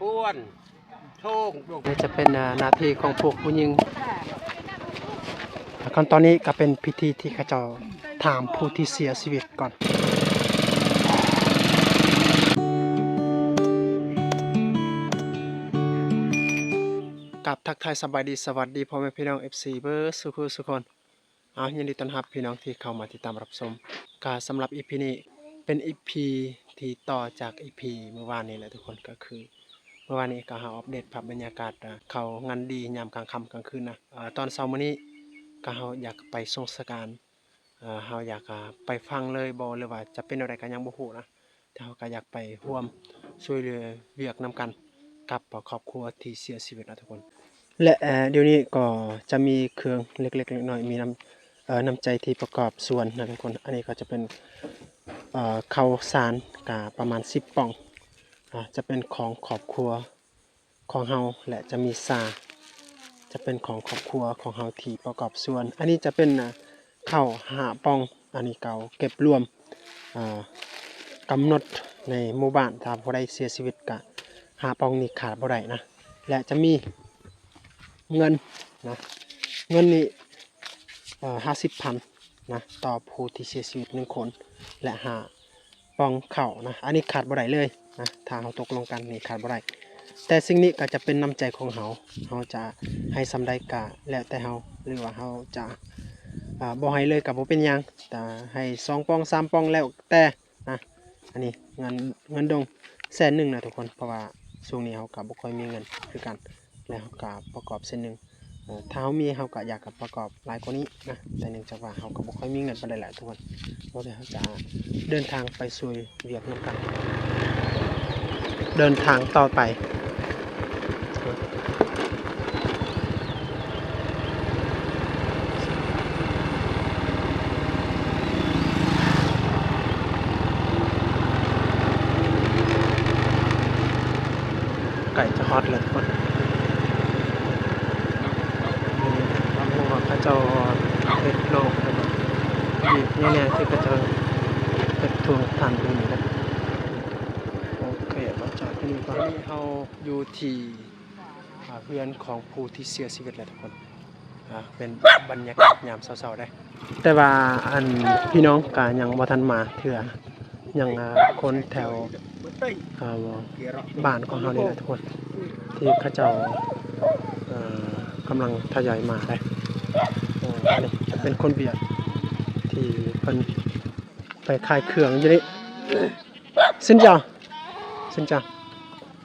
ອ້ວນ ໂທງ ນີ້ຈະເປັນ ເອີ ໜ້າທີ່ຂອງພວກຜູ້ຍິງ. ຂັ້ນຕອນນີ້ກໍເປັນພິທີທີ່ເຂົາເຈົ້າຖາມຜູ້ທີ່ເສຍຊີວິດກ່ອນ. ກາບທັກທາຍສະບາຍດີ ສະຫວັດດີພໍ່ແມ່ພີ່ນ້ອງ ເອັຟຊີ ເບິດສູ່ຜູ້ສູ່ຄົນ. ເອົາ ຍິນດີຕ້ອນຮັບພີ່ນ້ອງທີ່ເຂົ້າມາຕິດຕາມຮັບຊົມ. ກະສຳລັບອີພີນີ້ເປັນອີພີທີ່ຕໍ່ຈາກອີພີມື້ວານນີ້ແຫຼະທຸກຄົນ. ກະຄືມື້ວານນີ້ກະເຮົາອັບເດດພາບບັນຍາກາດ ອາ ເຂົາງານດີຍາມກາງຄ່ຳກາງຄືນນະ. ອາ ຕອນເຊົ້າມື້ນີ້ກະເຮົາຢາກໄປສົ່ງສະການ ເຮົາຢາກ ອາ ໄປຟັງເລີຍບໍ່ ຫຼືວ່າຈະເປັນແນວໃດກະຍັງບໍ່ຮູ້ນະ. ແຕ່ເຮົາກໍຢາກໄປຮ່ວມຊ່ວຍເຫຼືອວຽກນຳກັນກັບຄອບຄົວທີ່ເສຍຊີວິດເນາະທຸກຄົນ. ແລະ ເອີ ດຽວນີ້ກໍຈະມີເຄື່ອງເລັກໆນ້ອຍໆ ມີນ້ຳ ເອີ ນ້ຳໃຈທີ່ປະກອບສ່ວນນະທຸກຄົນ. ອັນນີ້ກໍຈະເປັນ ເອີ ເຂົ້າສານກະປະມານສິບປ່ອງ ອາ ຈະເປັນຂອງຄອບຄົວ ຂອງເຮົາ ແລະ ຈະມີຊາ ຈະເປັນຂອງຄອບຄົວຂອງເຮົາທີ່ປະກອບສ່ວນ. ອັນນີ້ຈະເປັນ ອາ ເຂົ້າຫ້າປ່ອງ. ອັນນີ້ເຂົາເກັບລວມ ອາ ກຳນົດໃນໝູ່ບ້ານ ຖ້າຜູ້ໃດເສຍຊີວິດກະຫ້າປ່ອງນີ້ຂາດບໍ່ໄດ້ນະ. ແລະ ຈະມີເງິນນະ ເງິນນີ້ ເອີ ຫ້າສິບພັນນະ ຕໍ່ຜູ້ທີ່ເສຍຊີວິດໜຶ່ງຄົນ ແລະ ຫ້າ ປ່ອງເຂົ້ານະ. ອັນນີ້ຂາດບໍ່ໄດ້ເລີຍນະ ຖ້າເຮົາຕົກລົງກັນນີ້ຂາດບໍ່ໄດ້. ແຕ່ສິ່ງນີ້ກໍຈະເປັນນ້ຳໃຈຂອງເຮົາ ເຮົາຈະໃຫ້ສ່ຳໃດກໍແລ້ວແຕ່ເຮົາ ຫຼືວ່າເຮົາຈະ ອາ ບໍ່ໃຫ້ເລີຍກໍບໍ່ເປັນຫຍັງ ຈະໃຫ້ສອງປ່ອງສາມປ່ອງແລ້ວແຕ່ນະ. ອັນນີ້ເງິນ ເງິນດົງແສນໜຶ່ງນະທຸກຄົນ ເພາະວ່າຊ່ວງນີ້ເຮົາກໍບໍ່ຄ່ອຍມີເງິນຄືກັນ ແລ້ວເຮົາກໍປະກອບເຊັ່ນໜຶ່ງ ເອີ ຖ້າເຮົາມີເຮົາກໍຢາກປະກອບຫຼາຍກວ່ານີ້ນະ ແຕ່ເນື່ອງຈາກວ່າເຮົາກໍບໍ່ຄ່ອຍມີເງິນປານໃດແຫຼະທຸກຄົນ. ໂອເຄ ເຮົາຈະເດີນທາງໄປຊ່ວຍວຽກນຳກັນ ເດີນທາງຕໍ່ໄປ. ໃກ້ຈະຮອດແລ້ວທຸກຄົນ. ເຂົາເຈົ້າເຮັດໂລກ ແລ້ວກໍມີແນວທີ່ເຂົາເຈົ້າເຮັດທົ່ວທາງຢູ່ນີ້ແຫຼະ. ໂອເຄ ມາຈອດທີ່ນີ້ກ່ອນ. ເຮົາຢູ່ທີ່ ອ່າ ເຮືອນຂອງຜູ້ທີ່ເສຍຊີວິດແລ້ວທຸກຄົນ. ອ່າ ເປັນບັນຍາກາດຍາມເຊົ້າໆເດ້ ແຕ່ວ່າອັນພີ່ນ້ອງກະຍັງບໍ່ທັນມາເທື່ອ ຍັງ ອ່າ ຄົນແຖວ ອ່າ ບ້ານຂອງເຮົານີ້ແຫຼະທຸກຄົນ ທີ່ເຂົາເຈົ້າ ເອີ ກຳລັງທະຍອຍມາເດ້. ເອີ ອັນນີ້ເປັນຄົນຫວຽດທີ່ເພິ່ນໄປຂາຍເຄື່ອງຢູ່ນີ້. ຊິນເຈົ້າ ຊິນເຈົ້າ.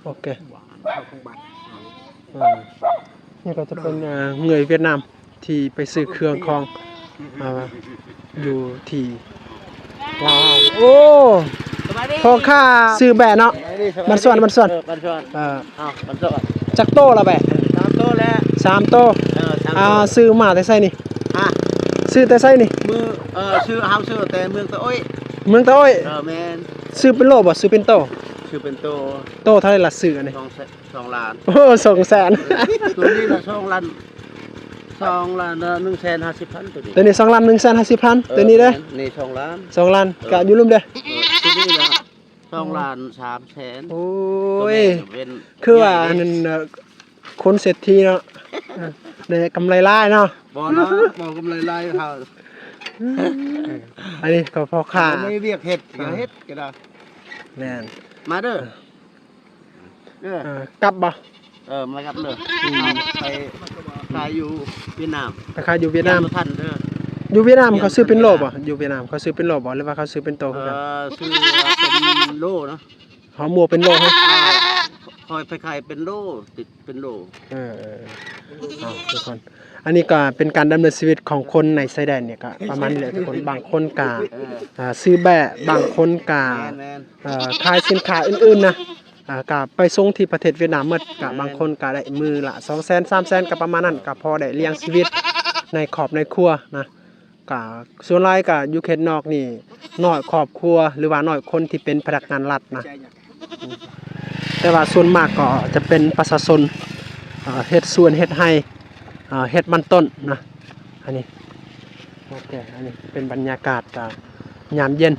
ໂອເຄ ອ່າ ນີ້ກໍຈະເປັນ ເອີ ເງີຍຫວຽດນາມທີ່ໄປຊື້ເຄື່ອງຂອງ ອ່າ ຢູ່ທີ່ລາວ. ໂອ້ ສະບາຍດີ ພໍ່ຄ້າຊື້ແບະເນາະ. ສະບາຍດີ ສະບາຍດີ ບ້ານສວນ ບ້ານສວນ ເອີ ບ້ານສວນ ເອີ ອ້າວ ບ້ານສວນ. ຈັກໂຕລະແບະ? ສາມໂຕແຫຼະ ສາມໂຕ. ເອີ ສາມໂຕ. ອ່າ ຊື້ມາແຕ່ໃສນີ້? ຮະ? ຊື້ແຕ່ໃສນີ້? ມື້ ເອີ ຊື້ ເຮົາຊື້ແຕ່ເມືອງຕາໂອ້ຍ. ເມືອງຕາໂອ້ຍ? ເອີ ແມ່ນ. ຊື້ເປັນໂລບໍ່? ຊື້ເປັນໂຕ? ຊື້ເປັນໂຕ. ໂຕເທົ່າໃດລະຊື້ອັນນີ້? ສອງແສນ ສອງລ້ານ. ໂອ້ ສອງແສນ. ໂຕນີ້ລະສອງລ້ານ ສອງລ້ານ ເອີ ໜຶ່ງແສນຫ້າສິບພັນ ໂຕນີ້. ໂຕນີ້ສອງລ້ານໜຶ່ງແສນຫ້າສິບພັນ ເອີ ໂຕນີ້ເດ້? ແມ່ນ ນີ້ສອງລ້ານ ສອງລ້ານ. ເອີ ກະຢູ່ລຸ່ມເດ້? ເອີ ໂຕນີ້ລະສອງລ້ານສາມແສນ. ໂອ້ຍ ຄືວ່າອັນນັ້ນ ຄົນເສດຖີເນາະ ໄດ້ກຳໄລຫຼາຍເນາະ. ບໍ່ເນາະ ບໍ່ກຳໄລຫຼາຍເທົ່າ. ອັນນີ້ກໍພໍ່ຄ້າ ບໍ່ມີວຽກເຮັດ ເຮັດກໍໄດ້. ແມ່ນ ມາເດີ ເອີ ເອີ ກັບບໍ່? ເອີ ມາກັບເດີ. ອືມ ໄປຂາຍຢູ່ຫວຽດນາມ ໄປຂາຍຢູ່ຫວຽດນາມ. ບໍ່ທັນເດີ ຢູ່ຫວຽດນາມເຂົາຊື້ເປັນໂລບໍ່? ຢູ່ຫວຽດນາມເຂົາຊື້ເປັນໂລບໍ່ ຫຼືວ່າເຂົາຊື້ເປັນໂຕຄືກັນ? ເອີ ຊື້ເປັນໂລເນາະ. ເຮົາໝວກເປັນໂລເນາະ. ເອີ ຂ້ອຍໄປຂາຍເປັນໂລ ຕິດເປັນໂລ. ເອີ ເອີ ເອີ ເອົາ ທຸກຄົນ ອັນນີ້ກໍເປັນການດຳເນີນຊີວິດຂອງຄົນໃນຊາຍແດນນີ້ ກໍປະມານນີ້ແຫຼະທຸກຄົນ. ບາງຄົນກໍ ເອີ ເອີ ຊື້ແບະ ບາງຄົນກໍ ແມ່ນໆ ເອີ ຂາຍສິນຄ້າອື່ນໆນະ ເອີ ກໍໄປສົ່ງທີ່ປະເທດຫວຽດນາມໝົດ. ກໍ ແມ່ນ ບາງຄົນກໍໄດ້ມື້ລະສອງແສນ ສາມແສນ ກໍປະມານນັ້ນ ກໍພໍໄດ້ລ້ຽງຊີວິດໃນຄອບໃນຄົວນະ. ກະສ່ວນຫຼາຍກະຢູ່ເຂດນອກນີ້ ນ້ອຍຄອບຄົວ ຫຼືວ່ານ້ອຍຄົນທີ່ເປັນພະນັກງານລັດນະ. ແຕ່ວ່າສ່ວນມາກກໍຈະເປັນປະຊາຊົນ ເຮັດສວນເຮັດໄຮ່ ເຮັດມັນຕົ້ນນະ. ອັນນີ້ ໂອເຄ ອັນນີ້ເປັນບັນຍາກາດ ອາ ຍາມເຢັນ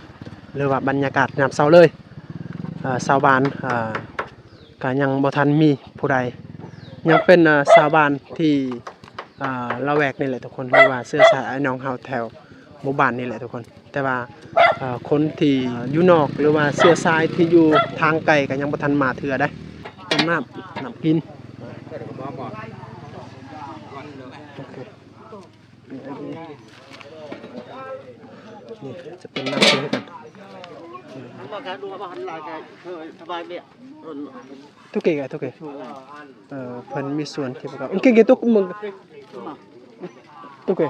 ຫຼືວ່າບັນຍາກາດຍາມເຊົ້າເລີຍ. ເອີ ຊາວບ້ານ ເອີ ກະຍັງບໍ່ທັນມີຜູ້ໃດ ຍັງເປັນ ອ່າ ຊາວບ້ານທີ່ ອ່າ ລະແວກນີ້ແຫຼະທຸກຄົນ ຫຼືວ່າເຊື້ອສາຍອ້າຍນ້ອງເຮົາແຖວໝູ່ບ້ານນີ້ແຫຼະທຸກຄົນ. ແຕ່ວ່າ ເອີ ຄົນທີ່ຢູ່ນອກ ຫຼືວ່າເຊື້ອສາຍທີ່ຢູ່ທາງໄກກະຍັງບໍ່ທັນມາເທື່ອໃດ໋. ຕົ້ມນ້ຳ ນ້ຳກິນ ໂອເຄ. ນີ້ຈະເປັນນ້ຳເຊຄືກັນ ໂຕເກະ ໂຕເກະ ເອີ ເພິ່ນມີສວນທີ່ປະກອບ ໂອເຄ ໂຕເກະ ໂຕເກະ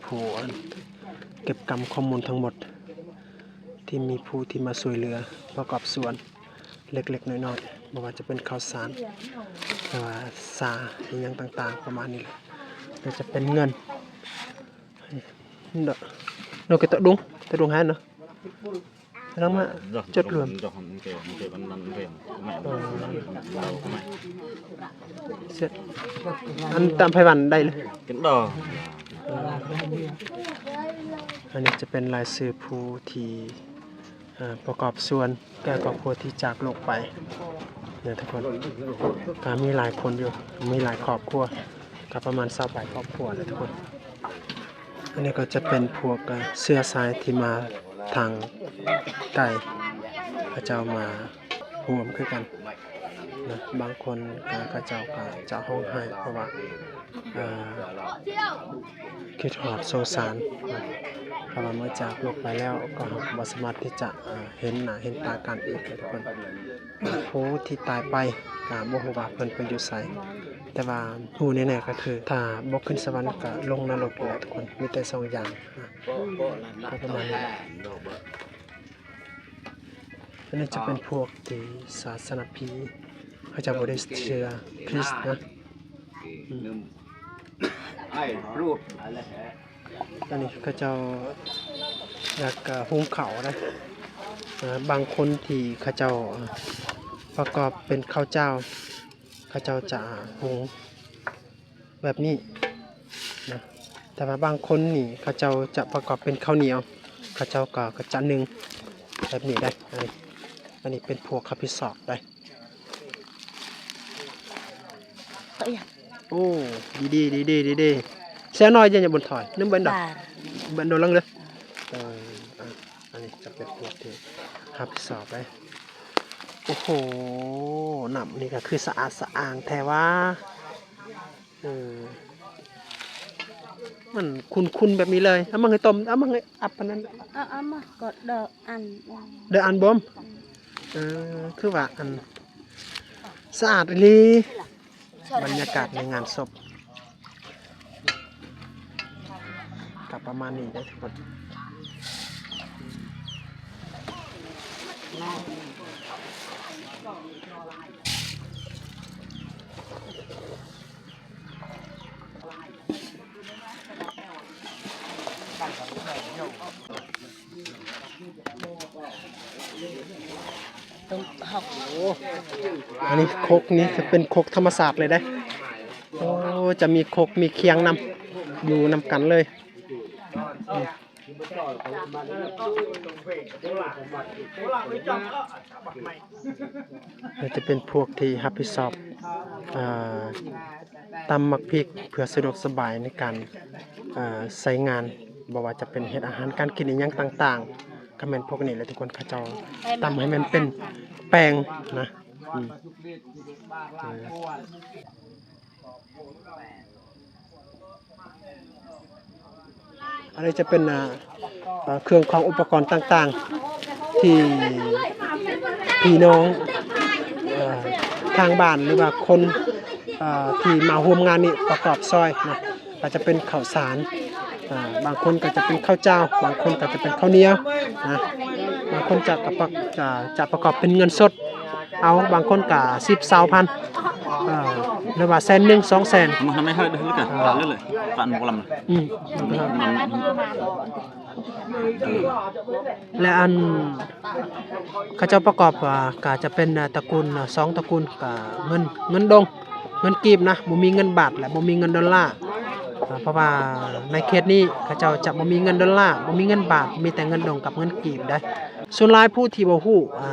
ຜູ້ອັນເກັບກຳຂໍ້ມູນທັງໝົດ ທີ່ມີຜູ້ທີ່ມາຊ່ວຍເຫຼືອປະກອບສ່ວນ ເລັກໆນ້ອຍໆ ບໍ່ວ່າຈະເປັນເຂົ້າສານ ຫຼືວ່າຊາ ອີ່ຫຍັງຕ່າງໆ ປະມານນີ້ແຫຼະ ຫຼືຈະເປັນເງິນ ໂອເຄ ຕະດຸງ ຕະດຸງໃຫ້ເນາະ ກຳລັງມາຈົດລວມ ເອີ ອັນຕາມໄພວັນໄດ້ເລີຍ ອັນນີ້ຈະເປັນລາຍຊື່ຜູ້ທີ່ ເອີ ປະກອບສ່ວນແກ່ຄອບຄົວທີ່ຈາກໂລກໄປເນາະທຸກຄົນ ກະມີຫຼາຍຄົນຢູ່ ມີຫຼາຍຄອບຄົວ ກະປະມານຊາວປາຍຄອບຄົວແຫຼະທຸກຄົນ. ອັນນີ້ກະຈະເປັນພວກ ເອີ ເຊື້ອສາຍທີ່ມາທາງໄກ ເຂົາເຈົ້າມາຮ່ວມຄືກັນນະ ບາງຄົນກະ ເຂົາເຈົ້າກະຈະຮ້ອງໄຫ້ ເພາະວ່າ ເອີ ຄິດຮອດສົງສານນະ ເພາະວ່າເມື່ອຈາກໂລກໄປແລ້ວ ເຮົາກະບໍ່ສາມາດທີ່ຈະ ເອີ ເຫັນໜ້າເຫັນຕາກັນອີກເລີຍທຸກຄົນ. ຜູ້ທີ່ຕາຍໄປກະບໍ່ຮູ້ວ່າເພິ່ນໄປຢູ່ໃສ ແຕ່ວ່າຮູ້ແນ່ໆກະຄື ຖ້າບໍ່ຂຶ້ນສະຫວັນກະລົງນະລົກແຫຼະທຸກຄົນ ມີແຕ່ສອງຢ່າງນະ ກະປະມານນີ້ແຫຼະ. ອັນນີ້ຈະເປັນພວກທີ່ສາສະໜາຜີ ເຂົາເຈົ້າບໍ່ໄດ້ເຊື່ອຄຣິສນະ ອືມ ອັນນີ້ເຂົາເຈົ້າຢາກ ເອີ ຫຸງເຂົ້າໄດ໋ ເອີ ບາງຄົນທີ່ເຂົາເຈົ້າ ເອີ ປະກອບເປັນເຂົ້າຈ້າວ ເຂົາເຈົ້າຈະຫຸງແບບນີ້ນະ ແຕ່ວ່າບາງຄົນນີ້ເຂົາເຈົ້າຈະປະກອບເປັນເຂົ້າໜຽວ ເຂົາເຈົ້າກະ ກະຈະໜຶ້ງແບບນີ້ໄດ໋ ອັນນີ້ ອັນນີ້ເປັນພວກຮັບຜິດຊອບໄດ໋. ໂອ້ ດີໆ ດີໆ ດີໆ ແຊວນ້ອຍເດ ຍາບຸນຖອຍ ນຳເບິ່ງດອກ ເບິ່ງໂດນຫຼັງເດີ ເອີ ອັນນີ້ຈະເປັນພວກທີ່ຮັບຜິດຊອບໄດ໋. ໂອ້ໂຫ ນ້ຳນີ້ກະຄືສະອາດສະອ້າງແທ້ຫວາ ເອີ ມັນຂຸ້ນໆແບບນີ້ເລີຍ ເອົາມາໃຫ້ຕົ້ມ ເອົາມາໃຫ້ອັບປານນັ້ນ ເອົາ ເອົາມາກໍເດີອັນ ເດີອັນບົມ ເອີ ຄືວ່າອັນ ສະອາດອີ່ຫຼີ ບັນຍາກາດໃນງານສົບ ກະປະມານນີ້ເດີທຸກຄົນ. ອັນນີ້ຄົກນີ້ຈະເປັນຄົກທຳມະຊາດເລີຍເດ້ ໂອ້ ຈະມີຄົກມີຄຽງນຳ ຢູ່ນຳກັນເລີຍ. ອືມ ກໍຈະເປັນພວກທີ່ຮັບຜິດຊອບ ເອີ ຕຳໝາກພິກ ເພື່ອສະດວກສະບາຍໃນການ ເອີ ໃຊ້ງານ ບໍ່ວ່າຈະເປັນເຮັດອາຫານການກິນອີ່ຫຍັງຕ່າງໆ ກະແມ່ນພວກນີ້ແຫຼະທຸກຄົນ ເຂົາເຈົ້າຕຳໃຫ້ມັນເປັນແປ້ງນະ ອືມ ເອີ. ອັນນີ້ຈະເປັນ ເອີ ເຄື່ອງຂອງອຸປະກອນຕ່າງໆ ທີ່ພີ່ນ້ອງ ເອີ ທາງບ້ານ ຫຼືວ່າຄົນ ເອີ ທີ່ມາຮ່ວມງານນີ້ປະກອບຊ່ອຍນະ ກະຈະເປັນເຂົ້າສານ ເອີ ບາງຄົນກະຈະເປັນເຂົ້າຈ້າວ ບາງຄົນກະຈະເປັນເຂົ້າໜຽວນະ ບາງຄົນຈະ ກະປະ ຈະ ຈະປະກອບເປັນເງິນສົດ ເອົາ ບາງຄົນກະສິບ ຊາວພັນ ເອີ ຫຼືວ່າແສນໜຶ່ງ ສອງແສນ ອືມ ແລະ ອັນ ເຂົາເຈົ້າປະກອບ ອາ ກະຈະເປັນ ອາ ຕະກູນ ອາ ສອງຕະກູນ ກະເງິນ ເງິນດົງ ເງິນກີບນະ ບໍ່ມີເງິນບາດ ແລະ ບໍ່ມີເງິນໂດລາ ອາ ເພາະວ່າໃນເຂດນີ້ເຂົາເຈົ້າຈະບໍ່ມີເງິນໂດລາ ບໍ່ມີເງິນບາດ ມີແຕ່ເງິນດົງກັບເງິນກີບເດ້. ສ່ວນຫຼາຍຜູ້ທີ່ບໍ່ຮູ້ ອ່າ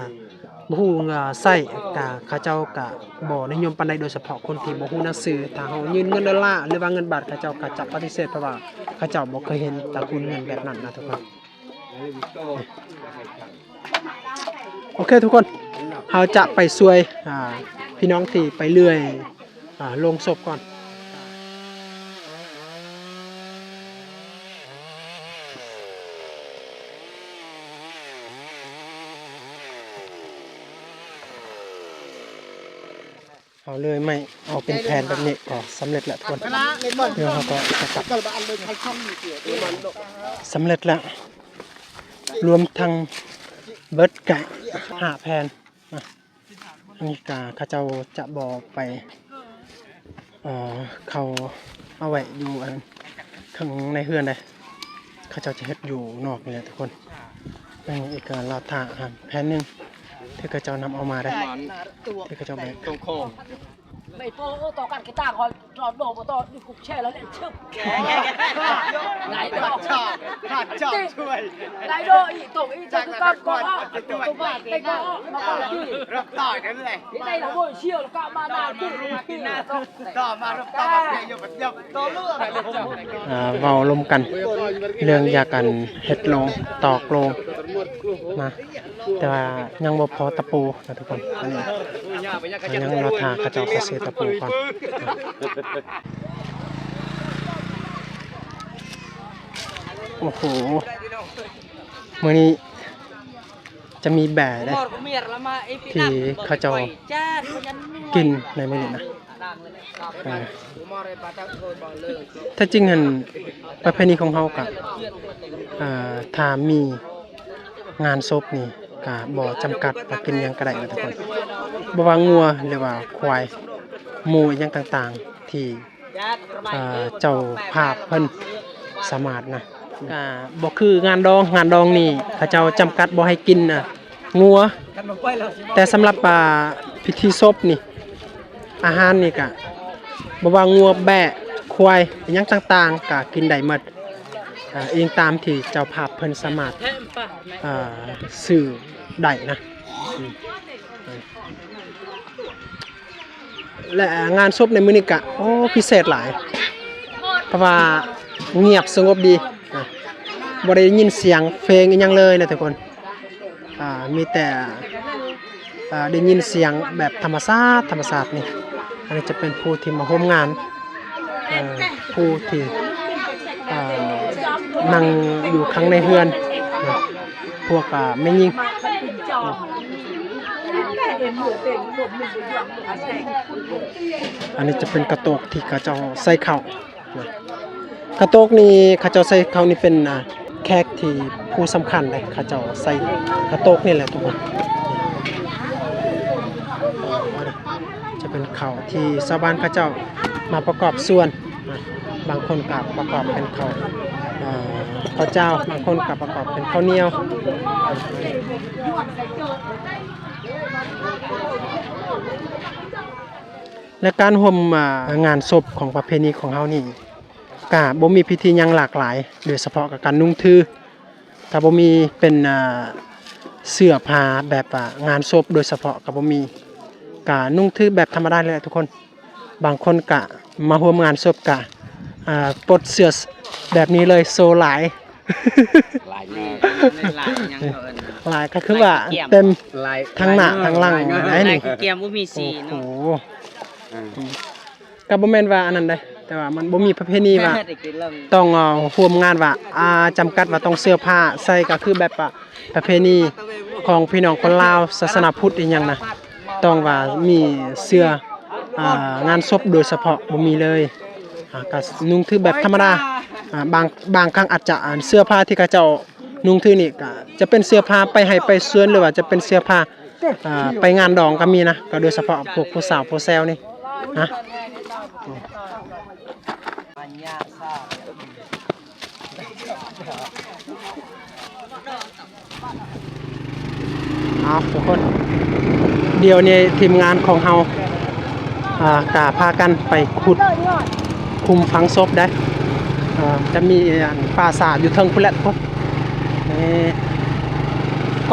ບໍ່ຮູ້ ອ່າ ໃຊ້ ກະ ເຂົາເຈົ້າກະບໍ່ນິຍົມປານໃດ ໂດຍສະເພາະຄົນທີ່ບໍ່ຮູ້ໜັງສື. ຖ້າເຮົາຍື່ນເງິນໂດລາ ຫຼືວ່າເງິນບາດ ເຂົາເຈົ້າກະຈະປະຕິເສດ ເພາະວ່າເຂົາເຈົ້າບໍ່ເຄີຍເຫັນຕະກຸນເງິນແບບນັ້ນນະທຸກຄົນ. ໂອເຄທຸກຄົນ ເຮົາຈະໄປຊ່ວຍ ອ່າ ພີ່ນ້ອງທີ່ໄປເລື່ອຍ ອ່າ ໂລງສົບກ່ອນ. ເຮົາເລີຍໄມ້ເອົາເປັນແຜ່ນແບບນີ້ກໍສຳເລັດແລ້ວທຸກຄົນ. ດຽວເຮົາກໍຈະກັບ ສຳເລັດແລ້ວ ລວມທັງເບິດກະຫ້າແຜ່ນ. ອັນນີ້ກະເຂົາເຈົ້າຈະບໍ່ໄປ ເອີ ເຂົາເອົາໄວ້ຢູ່ອັນຂ້າງໃນເຮືອນໃດ ເຂົາເຈົ້າຈະເຮັດຢູ່ນອກນີ້ແຫຼະທຸກຄົນ. ອັນນີ້ກະລໍຖ້າອັນແຜ່ນໜຶ່ງທີ່ເຂົາເຈົ້ານຳເອົາມາໄດ້ ທີ່ເຂົາເຈົ້າແບກ. ອ່າ ເວົ້າລົມກັນເລື່ອງຢາກອັນເຮັດໂລງ ຕອກໂລງນະ ແຕ່ວ່າຍັງບໍ່ພໍຕະປູນະທຸກຄົນ. ອັນນີ້ຍັງລໍຖ້າເຂົາເຈົ້າເຂົ້າຊື້ຕະປູກ່ອນ. ໂອ້ໂຫ ມື້ນີ້ຈະມີແບເດ້ ທີ່ເຂົາເຈົ້າກິນໃນມື້ນີ້ນະ. ເອີ ແທ້ຈິງຫັ້ນ ປະເພນີຂອງເຮົາກະ ເອີ ຖ້າມີງານສົບນີ້ກະບໍ່ຈຳກັດວ່າກິນຫຍັງກະໄດ້ນະທຸກຄົນ. ບໍ່ວ່າງົວ ຫຼືວ່າຄວາຍ ໝູ ອີ່ຫຍັງຕ່າງໆ ທີ່ ເອີ ເຈົ້າພາບເພິ່ນສາມາດນະ ກະບໍ່ຄືງານດອງ. ງານດອງນີ້ເຂົາເຈົ້າຈຳກັດບໍ່ໃຫ້ກິນ ອ່າ ງົວ ແຕ່ສຳລັບ ອ່າ ພິທີສົບນີ້ ອາຫານນີ້ກະບໍ່ວ່າງົວ ແບ້ ຄວາຍ ອີ່ຫຍັງຕ່າງໆ ກະກິນໄດ້ໝົດ ອ່າ ອີງຕາມທີ່ເຈົ້າພາບເພິ່ນສາມາດ ອ່າ ຊື້ໄດ້ນະ. ແລະ ງານສົບໃນມື້ນີ້ກະ ໂອ້ ພິເສດຫຼາຍ ເພາະວ່າງຽບສະຫງົບດີນະ ບໍ່ໄດ້ຍິນສຽງເພງອີ່ຫຍັງເລີຍນະທຸກຄົນ. ອ່າ ມີແຕ່ ອ່າ ໄດ້ຍິນສຽງແບບທຳມະຊາດ ທຳມະຊາດນີ້. ອັນນີ້ຈະເປັນຜູ້ທີ່ມາຮ່ວມງານ ເອີ ຜູ້ທີ່ ອ່າ ນັ່ງຢູ່ຂ້າງໃນເຮືອນນະ ພວກ ອ່າ ແມ່ຍິງ. ອັນນີ້ຈະເປັນກະໂຕກທີ່ເຂົາເຈົ້າໃສ່ເຂົ້ານະ. ກະໂຕກນີ້ເຂົາເຈົ້າໃສ່ເຂົ້ານີ້ເປັນ ອ່າ ແຂກທີ່ຜູ້ສຳຄັນເດ້ ເຂົາເຈົ້າໃສ່ກະໂຕກນີ້ແຫຼະທຸກຄົນ. ຈະເປັນເຂົ້າທີ່ຊາວບ້ານເຂົາເຈົ້າມາປະກອບສ່ວນ ບາງຄົນກະປະກອບເປັນເຂົ້າ ເອີ ເຂົ້າຈ້າວ ບາງຄົນກະປະກອບເປັນເຂົ້າໜຽວ. ແລະ ການຮ່ວມ ອ່າ ງານສົບຂອງປະເພນີຂອງເຮົານີ້ ກະບໍ່ມີພິທີຫຍັງຫຼາກຫຼາຍ ໂດຍສະເພາະກະການນຸ່ງຖື ກະບໍ່ມີເປັນ ອ່າ ເສື້ອຜ້າແບບ ອ່າ ງານສົບໂດຍສະເພາະກະບໍ່ມີ ກະນຸ່ງຖືແບບທຳມະດານີ້ແຫຼະທຸກຄົນ. ບາງຄົນກະມາຮ່ວມງານສົບກະ ອ່າ ປົດເສື້ອແບບນີ້ເລີຍ ໂຊຫຼາຍ ຫຼາຍແນ່ ຫຼາຍຫຍັງເຂົາເອີ້ນ ຫຼາຍກະຄືວ່າເຕັມ ທັງໜ້າທັງຫຼັງ ຫຼາຍຂີ້ກຽມ ບໍ່ມີສີເນາະ. ໂອ້ໂຫ ກະບໍ່ແມ່ນວ່າອັນນັ້ນເດ້ ແຕ່ວ່າມັນບໍ່ມີປະເພນີວ່າຕ້ອງ ເອີ ຮ່ວມງານວ່າ ອ່າ ຈຳກັດວ່າຕ້ອງເສື້ອຜ້າໃສ່ ກະຄືແບບວ່າປະເພນີຂອງພີ່ນ້ອງຄົນລາວ ສາສະໜາພຸດອີ່ຫຍັງນະ ຕ້ອງວ່າມີເສື້ອ ອ່າ ງານສົບໂດຍສະເພາະ ບໍ່ມີເລີຍ. ອ່າ ກະນຸ່ງຖືແບບທຳມະດາ ອ່າ ບາງ ບາງຄັ້ງອາດຈະ ອັນ ເສື້ອຜ້າທີ່ເຂົາເຈົ້ານຸ່ງຖືນີ້ກະຈະເປັນເສື້ອຜ້າໄປໄຮ່ໄປສວນ ຫຼືວ່າຈະເປັນເສື້ອຜ້າ ອ່າ ໄປງານດອງກະມີນະ ກະໂດຍສະເພາະພວກຜູ້ສາວຜູ້ແຊວນີ້ນະ. ເອົາທຸກຄົນ ດຽວນີ້ທີມງານຂອງເຮົາ ອ່າ ກະພາກັນໄປຂຸດຂຸມຝັງສົບໄດ໋. ເອີ ຈະມີ ອັນ ປ່າຊ້າຢູ່ເທິງພຸ້ນແຫຼະທຸກຄົນ. ນີ້ ກ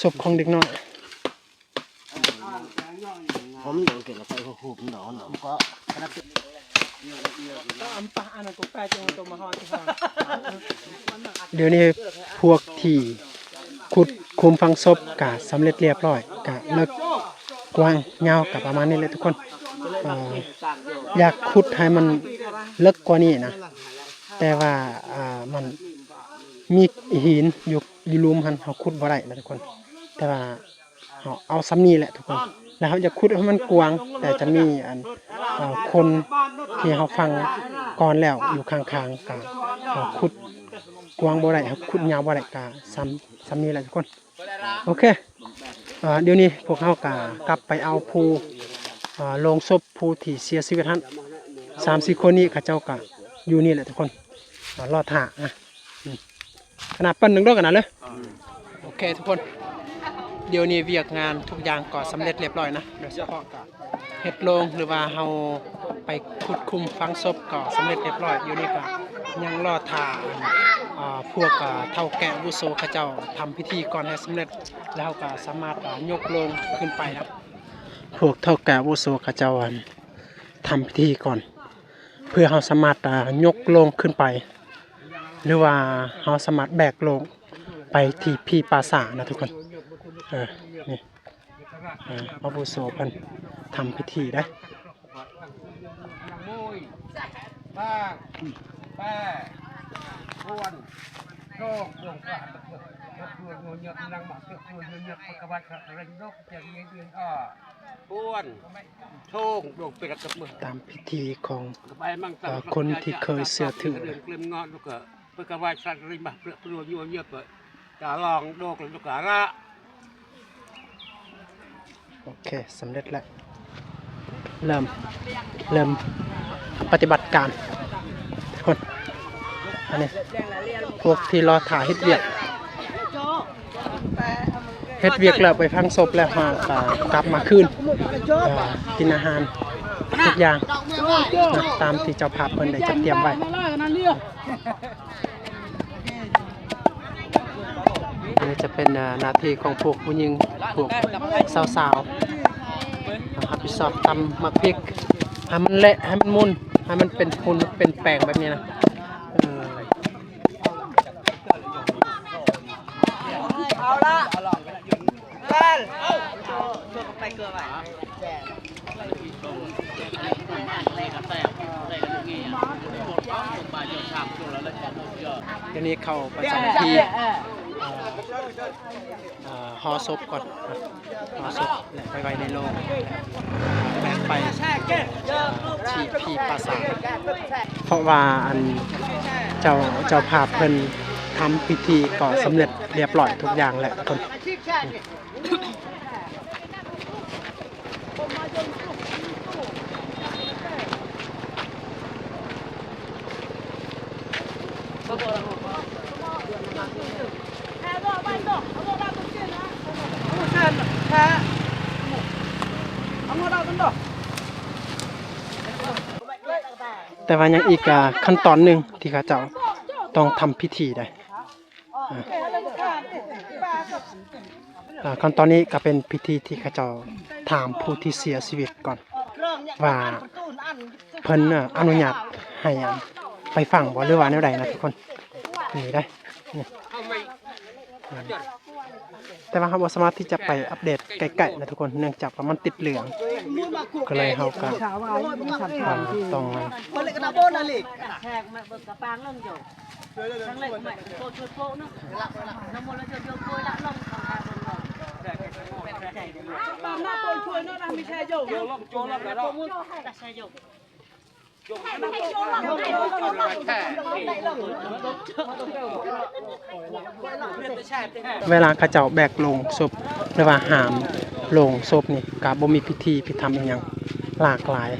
ສົບຂອງເດັກນ້ອຍ. ດຽວນີ້ພວກທີ່ຂຸດຂຸມຝັງສົບກະສຳເລັດລຽບຮ້ອຍ ກະເລິກກວ້າງຍາວກະປະມານນີ້ແຫຼະທຸກຄົນ. ເອີ ຢາກຂຸດໃຫ້ມັນເລິກກວ່ານີ້ນະ ແຕ່ວ່າ ອ່າ ມັນມີຫີນຢູ່ ຢູ່ລຸ່ມຫັ້ນ ເຮົາຂຸດບໍ່ໄດ້ນະທຸກຄົນ. ແຕ່ວ່າ ເຮົາເອົາສ່ຳນີ້ແຫຼະທຸກຄົນ ແລ້ວເຮົາຢາກຂຸດໃຫ້ມັນກວ້າງ ແຕ່ຈະມີອັນ ເອີ ຄົນທີ່ເຮົາຝັງກ່ອນແລ້ວຢູ່ຂ້າງໆ ກະເຮົາຂຸດກວ້າງບໍ່ໄດ້ ເຮົາຂຸດຍາວບໍ່ໄດ້ ກະສ່ຳ ສ່ຳນີ້ແຫຼະທຸກຄົນ. ໂອເຄ ເອີ ດຽວນີ້ພວກເຮົາກະກັບໄປເອົາຜູ້ ເອີ ໂລງສົບຜູ້ທີ່ເສຍຊີວິດຫັ້ນ ສາມສີ່ຄົນນີ້ ເຂົາເຈົ້າກະຢູ່ນີ້ແຫຼະທຸກຄົນ ເອີ ລໍຖ້ານະ. ຂະໜາດປັ້ນໜຶ່ງດອກກັນນະເລີຍ. ໂອເຄທຸກຄົນ ດຽວນີ້ວຽກງານທຸກຢ່າງກໍສຳເລັດລຽບຮ້ອຍນະ ໂດຍສະເພາະກໍເຮັດໂລງ ຫຼືວ່າເຮົາໄປຂຸດຂຸມຝັງສົບກໍສຳເລັດລຽບຮ້ອຍ. ດຽວນີ້ກໍຍັງລໍຖ້າ ອ່າ ພວກ ອ່າ ເຖົ້າແກ່ອາວຸໂສເຂົາເຈົ້າທຳພິທີກ່ອນໃຫ້ສຳເລັດ ແລ້ວເຮົາກໍສາມາດ ອ່າ ຍົກໂລງຂຶ້ນໄປນະ. ພວກເຖົ້າແກ່ອາວຸໂສເຂົາເຈົ້າ ອັນ ທຳພິທີກ່ອນ ເພື່ອເຮົາສາມາດ ອ່າ ຍົກໂລງຂຶ້ນໄປ ຫຼືວ່າເຮົາສາມາດແບກໂລງໄປທີ່ຜີປ່າຊ້ານະທຸກຄົນ. ເອີ ນີ້ ເອີ ອາວຸໂສເພິ່ນທຳພິທີໄດ໋. ຕາມພິທີຂອງ ເອີ ຄົນທີ່ເຄີຍເຊື່ອຖື. ໂອເຄ ສຳເລັດແລ້ວ ເລີ່ມ ເລີ່ມປະຕິບັດການ. ຄົນ ອັນນີ້ ພວກທີ່ລໍຖ້າເຮັດວຽກ ເຮັດວຽກແລ້ວໄປຝັງສົບແລ້ວ ເຮົາກໍກັບມາຄືນ ເອີ ກິນອາຫານທຸກຢ່າງນະ ຕາມທີ່ເຈົ້າພາບເພິ່ນໄດ້ຈັດຕຽມໄວ້. ອັນນີ້ຈະເປັນ ເອີ ໜ້າທີ່ຂອງພວກຜູ້ຍິງ ພວກສາວໆ ຮັບຜິດຊອບຕຳໝາກພິກ ໃຫ້ມັນແຫຼະ ໃຫ້ມັນໝຸ່ນ ໃຫ້ມັນເປັນຫຸ່ນເປັນແປງແບບນີ້ນະ. ເອີ ເອົາລະ ດຽວນີ້ເຂົ້າປະຈຳທີ່ ເອີ ເອີ ຫໍສົບກ່ອນ ຫໍສົບ ແລະ ໄປໄວ້ໃນໂລງ ແບກໄປທີ່ຜີປ່າຊ້າ ເພາະວ່າອັນເຈົ້າ ເຈົ້າພາບເພິ່ນທຳພິທີກໍສຳເລັດລຽບຮ້ອຍທຸກຢ່າງແລ້ວທຸກຄົນ. ແຕ່ວ່າຍັງອີກ ອ່າ ຂັ້ນຕອນໜຶ່ງທີ່ເຂົາເຈົ້າຕ້ອງທຳພິທີໄດ໋. ອ່າ ອ່າ ຂັ້ນຕອນນີ້ກໍເປັນພິທີທີ່ເຂົາເຈົ້າຖາມຜູ້ທີ່ເສຍຊີວິດກ່ອນ ວ່າເພິ່ນ ອະ ອະນຸຍາດໃຫ້ ອັນ ໄປຝັງບໍ່ ຫຼືວ່າແນວໃດນະທຸກຄົນ. ນີ້ໄດ໋ ນີ້ ແຕ່ວ່າເຮົາບໍ່ສາມາດທີ່ຈະໄປອັບເດດໃກ້ໆນະທຸກຄົນ ເນື່ອງຈາກວ່າມັນຕິດເຫຼືອງ ກໍເລີຍເຮົາກໍ ອ່າ ຕ້ອງ ເວລາເຂົາເຈົ້າແບກໂລງສົບ ຫຼືວ່າຫາມໂລງສົບນີ້ ກະບໍ່ມີພິທີພິທຳອີ່ຫຍັງຫຼາກຫຼາຍ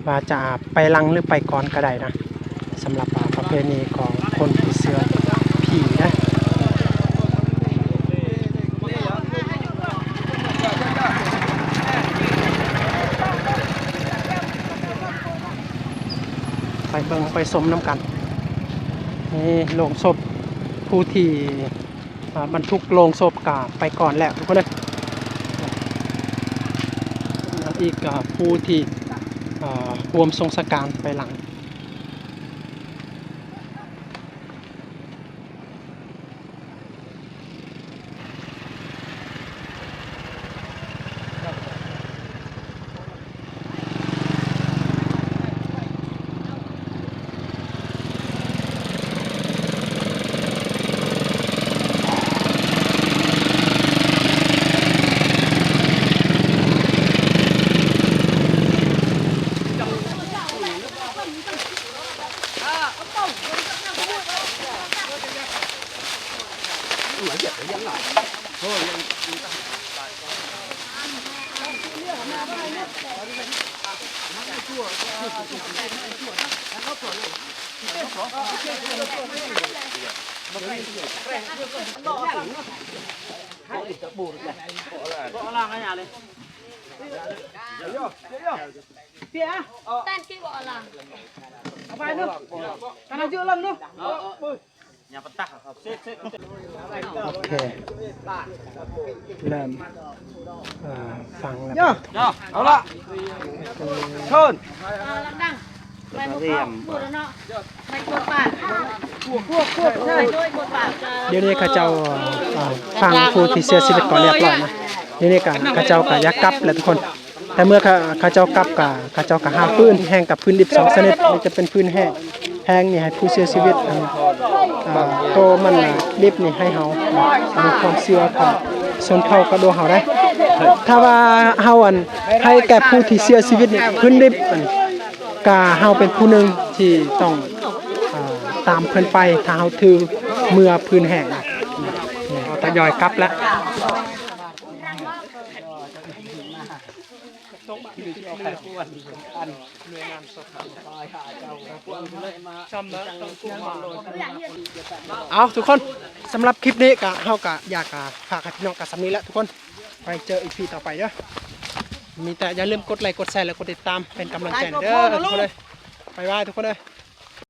ວ່າຈະໄປຫຼັງ ຫຼື ໄປກ່ອນກະໄດ້ນະ. ສຳລັບ ອ່າ ປະເພນີຂອງຄົນທີ່ເຊື່ອຜີນະ ໄປເບິ່ງໄປຊົມນຳກັນ. ນີ້ໂລງສົບຜູ້ທີ່ ບັນທຸກໂລງສົບກະໄປກ່ອນແລ້ວທຸກຄົນເອີຍ. ຍັງອີກຜູ້ທີ່ ອາ ຮ່ວມສົ່ງສະການໄປຫຼັງ. ໂອເຄ ເລີ່ມ ເອີ ຟັງແລ້ວ ເອົາລະ ເຊີນ. ດຽວນີ້ເຂົາເຈົ້າ ເອີ ຝັງຜູ້ທີ່ເສຍຊີວິດກໍລຽບຮ້ອຍນະ. ດຽວນີ້ກະເຂົາເຈົ້າກະຢາກກັບແລ້ວທຸກຄົນ. ແຕ່ເມື່ອເຂົາ ເຂົາເຈົ້າກັບກະ ເຂົາເຈົ້າກະຫາຟືນແຫ້ງກັບຟືນດິບສອງຊະນິດ ນີ້ຈະເປັນຟືນແຫ້ງ ແຫ້ງນີ້ໃຫ້ຜູ້ເສຍຊີວິດ ອັນ ອ່າ ໂຕມັນດິບນີ້ໃຫ້ເຮົາ ອັນນີ້ຄວາມເຊື່ອຂອງຊົນເຜົ່າກະໂດເຮົາໄດ໋. ຖ້າວ່າເຮົາ ອັນ ໃຫ້ແກ່ຜູ້ທີ່ເສຍຊີວິດນີ້ຟືນດິບ ອັນ ກະເຮົາເປັນຜູ້ໜຶ່ງທີ່ຕ້ອງ ອ່າ ຕາມເພິ່ນໄປ ຖ້າເຮົາຖືເມືອຟືນແຫ້ງ ນີ້ ເຮົາທະຍອຍກັບແລ້ວ. ເອົາ ທຸກຄົນ ສຳລັບຄລິບນີ້ກະ ເຮົາກະຢາກ ອ່າ ຝາກໃຫ້ພີ່ນ້ອງກັນສ່ຳນີ້ແຫຼະທຸກຄົນ. ໄວ້ເຈີອີພີຕໍ່ໄປເດີ. ມີແຕ່ຢ່າລືມກົດໄລ ກົດແຊ ແລະ ກົດຕິດຕາມເປັນກຳລັງໃຈເດີທຸກຄົນເດີ. ບາຍບາຍທຸກຄົນເດີ.